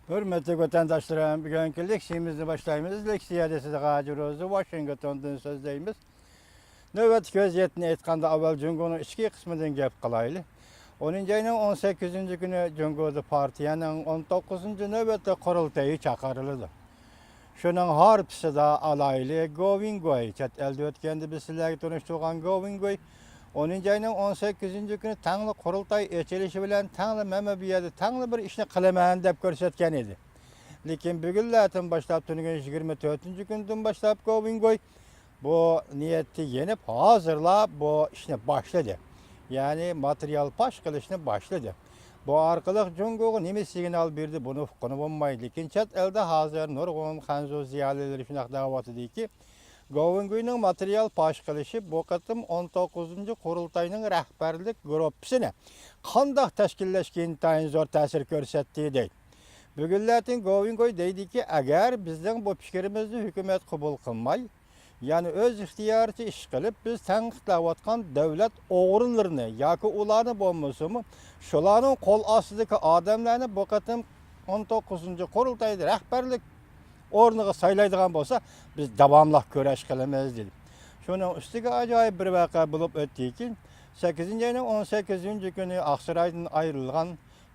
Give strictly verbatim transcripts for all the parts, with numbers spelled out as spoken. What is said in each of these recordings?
ھۆرمەتلىك ۋەتەنداشلىرىم، بۈگۈنكى لېكسىيىمىزنى باشلايمىز. لېكسىيەدە سىزگە ھاجى روزى ۋاشىنگتوندىن سۆزلەيمىز. نۆۋەتتىكى ۋەزىيەتنى ئېيتقاندا، ئاۋۋال جۇڭگونىڭ ئىچكى قىسمىدىن گەپ قىلايلى. ئونىنچى ئاينىڭ ئون سەككىزىنچى كۈنى جۇڭگودا پارتىيەنىڭ ئون توققۇزىنچى نۆۋەتلىك قۇرۇلتىيى چاقىرىلىدۇ. شۇنىڭ ھارپىسىدا ئالايلى گوۋىڭگوي، چەت ئەلدە ئۆتكەندە بىز سىلەرگە تونۇشتۇرغان گوۋىڭگوي ئونىنچى ئاينىڭ ئون سەككىزىنچى كۈنى تەڭلا قۇرۇلتاي ئېچىلىشى بىلەن تەڭلا مەن بۇ يەردە تەڭلا بىر ئىشنى قىلىمەن دەپ كۆرسەتكەن ئىدى. لېكىن بۈگۈنلەردىن باشلاپ، تۈنۈگۈن يىگىرمە تۆتىنچى كۈندىن باشلاپ گوۋىڭگوي بۇ نىيەتتە يېنىپ، ھازىرلا بۇ ئىشنى باشلىدى. يەنى ماتېرىيال پاش قىلىشنى باشلىدى. بۇ ئارقىلىق جۇڭگوغا نېمە سىگنال بەردى، بۇنى ئۇققىلى بولمايدۇ. لېكىن چەت ئەلدە ھازىر نۇرغۇن خەنزۇ زىيالىيلىرى شۇنداق دەۋاتىدۇكى، گوۋىڭگۇينىڭ ماتېرىيال پاش قىلىشى بۇ قېتىم ئون توققۇزىنچى قۇرۇلتاينىڭ رەھبەرلىك گۇرۇپپىسىنى قانداق تەشكىللەشكە ئىنتايىن زور تەسىر كۆرسەتتى دەيدۇ. بۈگۈنلەتىن گوۋىڭگۇي دەيدىكى، ئەگەر بىزنىڭ بۇ پىكرىمىزنى ھۆكۈمەت قوبۇل قىلماي، يەنى ئۆز ئىختىيارىچە ئىش قىلىپ، بىز تەنقىدلەۋاتقان دۆلەت ئوغرىلىرىنى ياكى ئۇلارنى بولمىسىمۇ، شۇلارنىڭ قول ئاستىدىكى ئادەملەرنى بۇ قېتىم ئون توققۇزىنچى قۇرۇلتايدا رەھبەرلىك ئورنىغا سايلايدىغان بولسا، بىز داۋاملىق كۈرەش قىلىمىز، دېدى. شۇنىڭ ئۈستىگە ئاجايىپ بىر ۋەقە بولۇپ ئۆتتىكى، سەككىزىنچى ئاينىڭ ئون سەككىزىنچى كۈنى ئاقسارايدىن ئايرىلغان،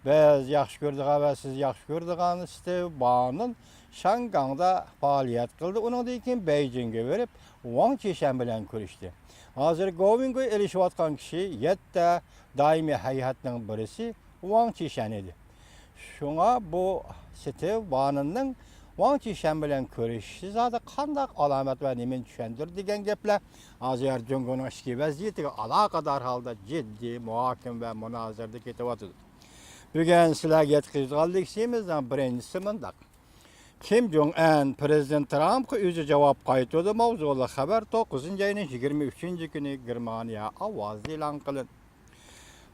بىز ياخشى كۆرىدىغان ۋە سىز ياخشى كۆرىدىغان ستىۋ بانون شاڭگاڭدا پائالىيەت قىلدى. ئۇنىڭدىن كېيىن بېيجىڭگە بېرىپ، ۋاڭ چىشەن بىلەن كۆرۈشتى. ھازىر گوۋىڭگۇي ئېلىشىۋاتقان كىشى يەتتە دائىمىي ھەيئەتنىڭ بىرسى ۋاڭ چىشەن ئىدى. شۇڭا بۇ ستىۋ بانوننىڭ ۋاڭ چىشەن بىلەن كۆرۈشۈشى زادى قانداق ئالامەت ۋە نېمىنى چۈشەندۈرىدۇ دېگەن گەپلەر ھازىر جۇڭگونىڭ ئىچكى ۋەزىيىتىگە ئالاقىدار ھالدا جىددىي مۇھاكىمە ۋە مۇنازىرىدە كېتىۋاتىدۇ. بۈگۈن سىلەرگە يەتكۈزىدىغان لېكسىيىمىزنىڭ بىرىنچىسى مۇنداق. كىم جوڭ ئەن پىرېزىدېنت ترامپقا ئۆزى جاۋاب قايتۇردى ماۋزۇلۇق خەۋەر توققۇزىنچى ئاينىڭ يىگىرمە ئۈچىنچى كۈنى گېرمانىيە ئاۋازىدا ئېلان قىلىندى.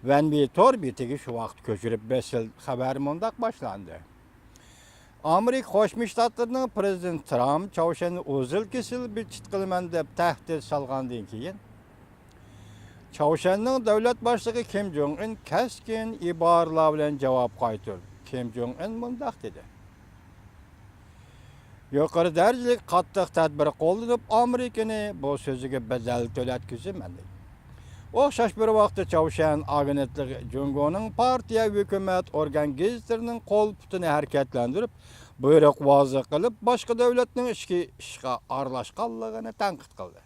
ۋەنبى تور بېتىگە شۇ ۋاقىت كۆچۈرۈپ بېسىلدى. خەۋەر مۇنداق باشلاندى. ئامېرىكا قوشما شتاتلىرىنىڭ پىرېزىدېنتى ترامپ چاۋشيەننى ئۇزۇل كېسىل بىر چىت قىلىمەن دەپ تەھدىت سالغاندىن كېيىن، چاۋشيەننىڭ دۆلەت باشلىقى كىم جوڭ ئىن كەسكىن ئىبارىلەر بىلەن جاۋاب قايتۇردى. كىم جوڭ ئىن مۇنداق دېدى. يۇقىرى دەرىجىلىك قاتتىق تەدبىر قوللىنىپ، ئامېرىكىنى بۇ سۆزىگە بەدەل تۆلەتكۈزىمەن، دېدى. ئوخشاش بىر ۋاقىتتا چاۋشيەن ئاگېنتلىقى جۇڭگونىڭ پارتىيە، ھۆكۈمەت، ئورگان، گېزىتلىرىنىڭ قول پۇتىنى ھەرىكەتلەندۈرۈپ، بۇيرۇقۋازلىق قىلىپ، باشقا دۆلەتنىڭ ئىچكى ئىشىغا ئارىلاشقانلىقىنى تەنقىد قىلدى.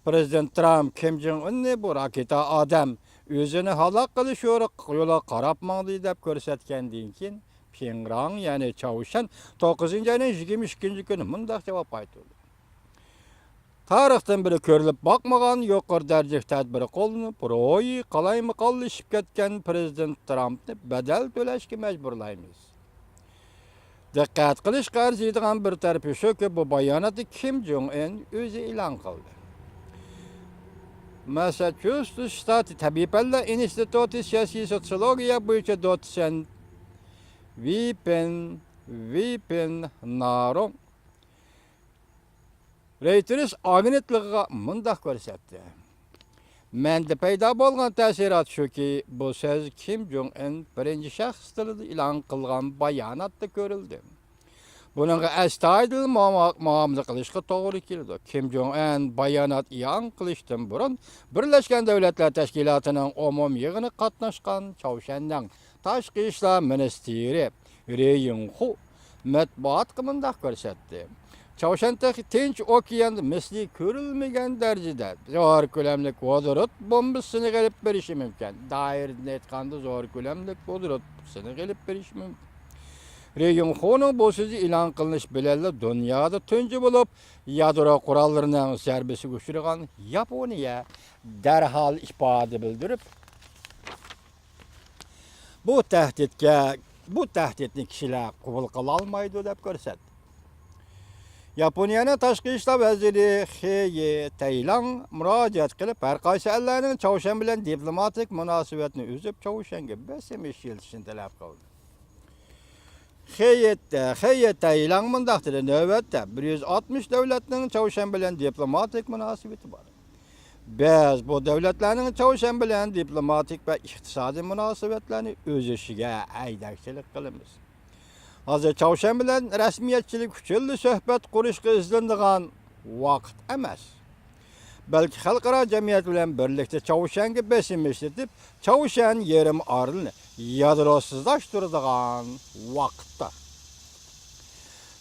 پىرېزىدېنت ترامپ كىم جوڭ ئۇننى بۇ راكېتا ئادەم، ئۆزىنى ھالاك قىلىش يولىغا قاراپ ماڭدى دەپ كۆرسەتكەندىن كېيىن، پيېڭراڭ، يەنى چاۋشيەن توققۇزىنچى ئاينىڭ يىگىرمە ئىككىنچى كۈنى مۇنداق جاۋاب قايتۇردى. تارىختىن بېرى كۆرۈلۈپ باقمىغان يۇقىرى دەرىجىلىك تەدبىر قوللىنىپ، روھىي قالايمىقانلىشىپ كەتكەن پىرېزىدېنت ترامپنى بەدەل تۆلەشكە مەجبۇرلايمىز. دىققەت قىلىشقا ئەرزىيدىغان بىر تەرىپى شۇكى، بۇ باياناتنى كىم جوڭ ئىن ئۆزى ئېلان قىلدى. ماسساچۇسېتس شتاتى تەبىئىي پەنلەر ئىنستىتۇتى سىياسىي سوتسىيولوگىيە بويىچە دوتسېنت ۋېي پېن، ۋېي پېن نارۇڭ رېيتېرس ئاگېنتلىقىغا مۇنداق كۆرسەتتى. مەندە پەيدا بولغان تەسىرات شۇكى، بۇ سۆز كىم جوڭ ئىن بىرىنچى شەخس تىلىدا ئېلان قىلغان باياناتتا كۆرۈلدى. بۇنىڭغا ئەستايىدىل مۇئامىلە قىلىشقا توغرا كېلىدۇ. كىم جوڭ ئىن بايانات ئېلان قىلىشتىن بۇرۇن، بىرلەشكەن دۆلەتلەر تەشكىلاتىنىڭ ئومۇمىي يىغىنىغا قاتناشقان چاۋشيەننىڭ تاشقى ئىشلار مىنىستىرى رې يىڭخۇ مەتبۇئاتقا مۇنداق كۆرسەتتى. چاۋشيەن تېخى تىنچ ئوكياندا مىسلى كۆرۈلمىگەن دەرىجىدە زور كۆلەملىك ۋودورود بومبىسى سىنىق ئېلىپ بېرىشى مۇمكىن. دائىرىدىن ئېيتقاندا، زور كۆلەملىك ۋودورود سىنىق ئېلىپ بېرىشى مۇمكىن. رې يىڭخۇنىڭ بۇ سۆزى ئېلان قىلىنىش بىلەنلا دۇنيادا تۇنجى بولۇپ، يادرو قوراللىرىنىڭ زەربىسىگە ئۇچرىغان ياپونىيە دەرھال ئىپادە بىلدۈرۈپ، بۇ تەھدىتكە، بۇ تەھدىتنى كىشىلەر قوبۇل قىلالمايدۇ دەپ كۆرسەتتى. ياپونىيەنىڭ تاشقى ئىشلار ۋەزىرى خې يې تەيلاڭ مۇراجىئەت قىلىپ، ھەر قايسى ئەللەرنىڭ چاۋشيەن بىلەن دىپلوماتىك مۇناسىۋەتنى ئۈزۈپ، چاۋشيەنگە بېسىم ئىشلىتىشنى تەلەپ قىلدى. خېيت-، خېيت تەيلەڭ مۇنداق دېدى، نۆۋەتتە بىر يۈز ئاتمىش دۆلەتنىڭ چاۋشيەن بىلەن دىپلوماتىك مۇناسىۋىتى بار. بىز بۇ دۆلەتلەرنىڭ چاۋشيەن بىلەن دىپلوماتىك ۋە ئىقتىسادىي مۇناسىۋەتلەرنى ئۈزۈشىگە ھەيدەكچىلىك قىلىمىز. ھازىر چاۋشيەن بىلەن رەسمىيەتچىلىك ئۈچۈنلا سۆھبەت قۇرۇشقا ئىزدىنىدىغان ۋاقىت ئەمەس. بەلكى خەلقئارا جەمئىيەت بىلەن بىرلىكتە چاۋشيەنگە بېسىم ئىشلىتىپ، چاۋشيەن يېرىم ئارىلىنى يادروسىزلاشتۇرىدىغان ۋاقىتتۇر.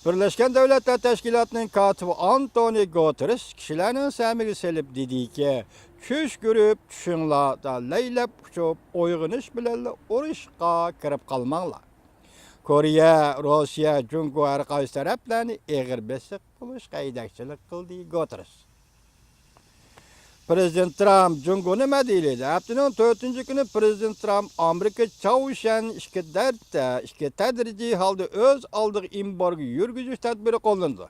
بىرلەشكەن دۆلەتلەر تەشكىلاتىنىڭ كاتىپى ئانتونى گۇتېررېس كىشىلەرنىڭ سەمىگە سېلىپ دېدىكى، چۈش كۆرۈپ چۈشۈڭلاردا لەيلەپ ئۇچۇپ، ئويغىنىش بىلەنلا ئۇرۇشقا كىرىپ قالماڭلار. كورېيە، روسىيە، جۇڭگو ھەر قايسى تەرەپلەرنى ئېغىر بېسىق بولۇشقا ھەيدەكچىلىك قىلدى، گۇتېررېس. پىرېزىدېنت ترامپ جۇڭگونى مەدھىيەلىدى. ھەپتىنىڭ تۆتىنچى كۈنى پىرېزىدېنت ترامپ ئامېرىكا چاۋشيەن ئىككى دەردە، ئىككى تەدرىجىي ھالدا ئۆز ئالدىغا ئېمبارگو يۈرگۈزۈش تەدبىرى قوللىنىدۇ.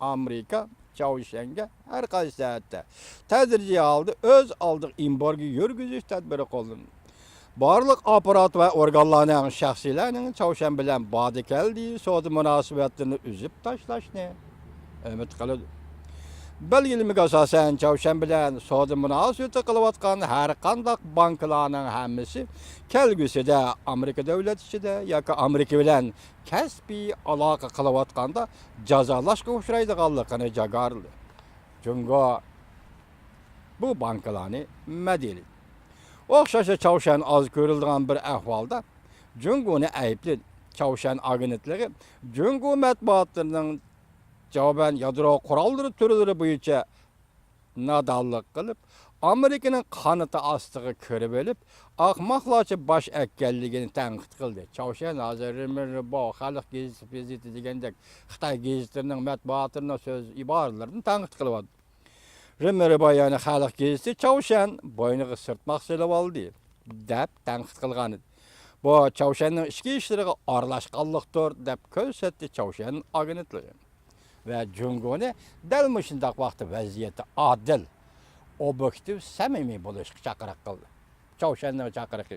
ئامېرىكا چاۋشيەنگە ھەر قايسى جەھەتتە تەدرىجىي ھالدا ئۆز ئالدىغا ئېمبارگو يۈرگۈزۈش تەدبىرى قوللىنىدۇ. بارلىق ئاپپارات ۋە ئورگانلارنىڭ، شەخسلەرنىڭ چاۋشيەن بىلەن باردا-كەلدە سودا مۇناسىۋەتلىرىنى ئۈزۈپ تاشلاشنى ئۈمىد قىلىدۇ. بەلگىلىمىگە ئاساسەن، چاۋشيەن بىلەن سودا مۇناسىۋىتى قىلىۋاتقان ھەر قانداق بانكىلارنىڭ ھەممىسى كەلگۈسىدە ئامېرىكا دۆلىتى ئىچىدە ياكى ئامېرىكا بىلەن كەسپىي ئالاقە قىلىۋاتقاندا جازالاشقا ئۇچرايدىغانلىقىنى جاكارلىدى. جۇڭگو بۇ بانكىلارنى مەدھىيەلىدى. ئوخشاشلا چاۋشيەن ئاز كۆرۈلىدىغان بىر ئەھۋالدا جۇڭگونى ئەيىبلىدى. چاۋشيەن ئاگېنتلىقى جۇڭگو مەتبۇئاتلىرىنىڭ جاۋابەن يادرو قوراللىرى تۈرلىرى بويىچە نادانلىق قىلىپ، ئامېرىكىنىڭ قانىتى ئاستىغا كىرىۋېلىپ، ئاخماقلارچە باش ئەگكەنلىكىنى تەنقىد قىلدى. چاۋشيەن ھازىر رېمىربو، خەلق گېزىتى، گېزىتى دېگەندەك خىتاي گېزىتلىرىنىڭ، مەتبۇئاتلىرىنىڭ سۆز ئىبارىلىرىنى تەنقىد قىلىۋاتىدۇ. رېمىربو، يەنى خەلق گېزىتى، چاۋشيەن بوينىغا سىرتماق سېلىۋالدى، دەپ تەنقىد قىلغانىدى. بۇ چاۋشيەننىڭ ئىچكى ئىشلىرىغا ئارىلاشقانلىقتۇر، دەپ كۆرسەتتى چاۋشيەن ئاگېنتلىقى. ۋە جۇڭگونى دەل مۇشۇنداق ۋاقىتتا ۋەزىيەتتە ئادىل، ئوبيېكتىپ، سەمىمىي بولۇشقا چاقىرىق قىلدى. چاۋشيەننىڭ چاقىرىقى